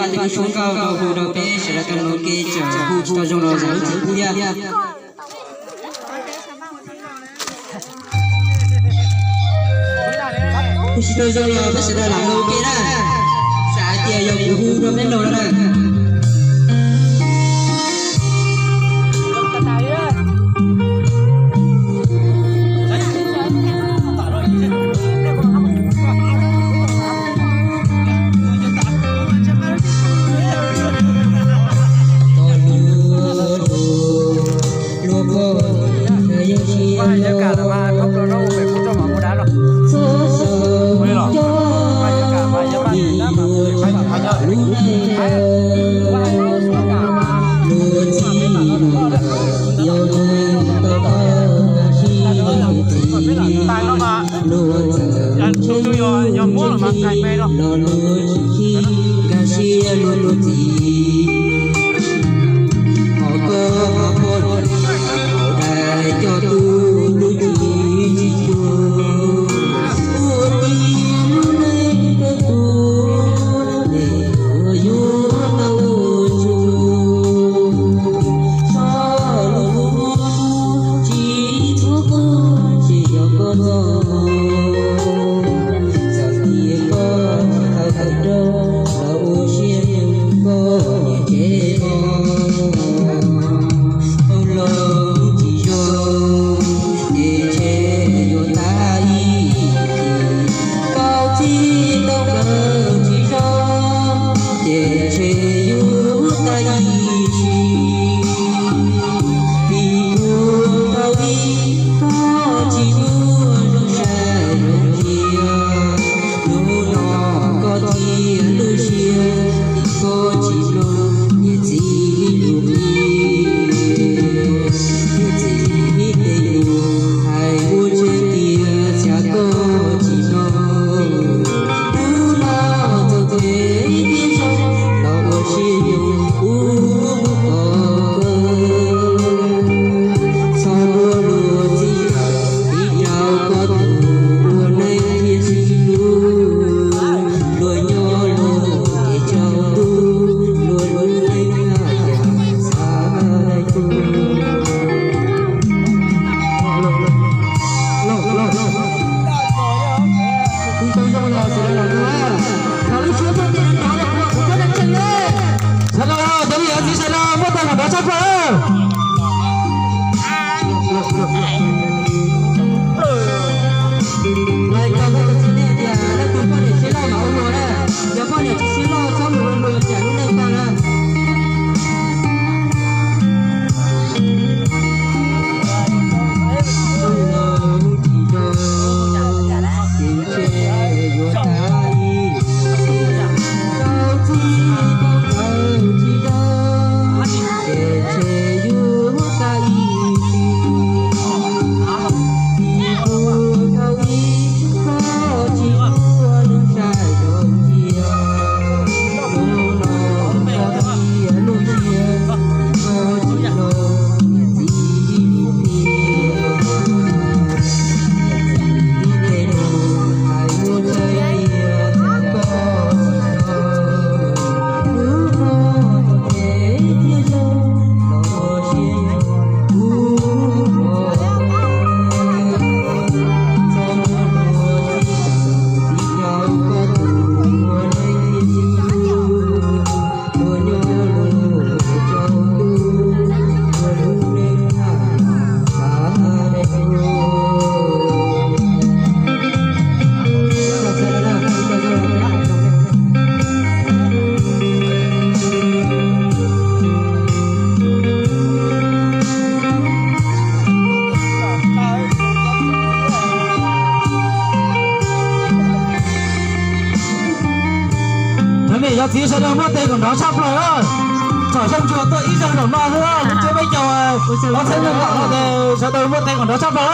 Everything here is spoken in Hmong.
Ib suab nkauj rau hu rau peb sawv daws tau mus ua ke, tseem hu tsis tau zoo los zam lub txim pub thiab. Hu tsis tau zoo los peb sawv daws lam mus ua ke na. Xav hais tias yog kuv hu rau peb mloog no na. Sawv daws, cov niam cov txiv sawv daws muab taw kom nrov tshaj plaws. Lais kos koj tus txiv neej tias leej twg poj niam siab loj mas ua luag na, yog poj niam tsis siab loj txhob mus ua luag tsam lub neej tag na. Cov niam cov txiv sawv daws muab tes kom nrov tshaj plaws. Tsom xyoo tsuas tuaj ib zaug zaum no xwb, lub tsev peb caug ob txhiab nees nkaum no ces sawv daws muab tes kom nrov tshaj plaws.